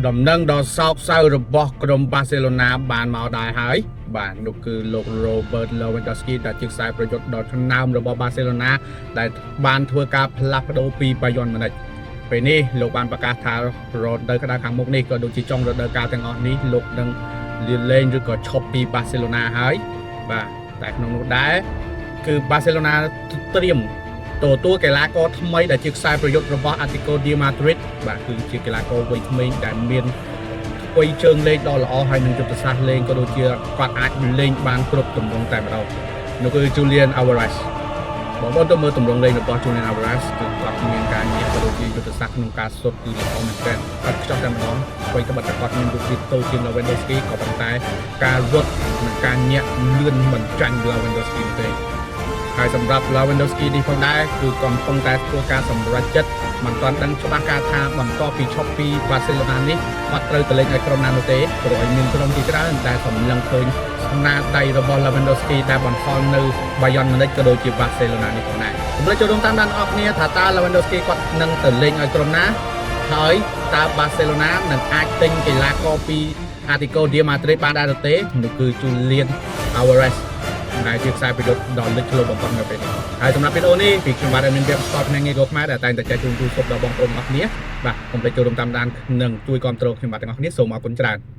ដំណឹងដ៏សោកសៅរបស់ក្រុមបាសេឡូណាបានមកដែរហើយបាទនោះគឺលោក Robert Lewandowski ដែលជាខ្សែប្រយុទ្ធដ៏ឆ្នើមរបស់បាសេឡូណាដែលបានធ្វើការផ្លាស់ប្ដូរពីបាយ័នម៉ូនិចពេលនេះលោកបានប្រកាសថារដូវក្តៅខាងមុខនេះក៏ដូចជាចុងរដូវកាលទាំងអស់នេះលោកនឹងលាលែងឬក៏ឈប់ពីបាសេឡូណាហើយបាទតែក្នុងនោះដែរគឺបាសេឡូណាត្រៀមទទួលកីឡាករថ្មីដែលជាខ្សែប្រយុទ្ធរបស់ Atletico de Madrid បាទគឺជាកីឡាករវ័យក្មេងដែលមានថ្វីជើងលេងដ៏ល្អហើយនឹងយុទ្ធសាស្ត្រលេងក៏ដូចជាគាត់អាចលេងបានគ្រប់ទម្រង់តែម្ដងនោះគឺ Julian Alvarez បងប្អូនទៅមើលទម្រង់លេងរបស់ Julian Alvarez គឺគាត់មានការញាក់ក៏ដូចជាយុទ្ធសាស្ត្រក្នុងការសុទ្ធគឺល្អមែនទែនគាត់ខ្ចោះតែម្ដងអ្វីត្បិតតែគាត់មានរូបរាងតូចជាង Lewandowski ក៏ប៉ុន្តែការរត់និងការញាក់លឿនមិនចាញ់ Lewandowski នោះទេហើយសម្រាប់ Lewandowski នេះផងដែរគឺកំពុងតែធ្វើការសម្រេចចិត្តមិនទាន់ដឹងច្បាស់ការថាបន្ទាប់ពីឈប់ពីបាសេឡូណានេះគាត់ត្រូវទៅលេងឲ្យក្រុមណានោះទេព្រោះឲ្យមានក្រុមជាច្រើនដែលសម្លឹងឃើញស្នាដៃរបស់ Lewandowski ដែលបន្សល់នៅ Bayern Munich ក៏ដូចជាបាសេឡូណានេះផងដែរកុំភ្លេចចូលរួមតាមដានអស់គ្នាថាតើ Lewandowski គាត់នឹងទៅលេងឲ្យក្រុមណាហើយតើបាសេឡូណានឹងអាចទិញកីឡាករពី Atletico de Madrid បានដែរឬទេនោះគឺ Julian Alvarez ដែលជាខ្សែប្រយុទ្ធដ៏លេចធ្លោបំផុតនៅពេលនេះហើយសម្រាប់វីដេអូនេះពីខ្ញុំបាទមានវគ្គស្គាល់ភ្នាក់ងារគោខ្មែរដែលតែងតែចែកជូនទូរស័ព្ទដល់បងប្អូនទាំងអស់គ្នាបាទកុំភ្លេចចូលរួមតាមដាននិងជួយគាំទ្រខ្ញុំបាទទាំងអស់គ្នាសូមអរគុណច្រើន។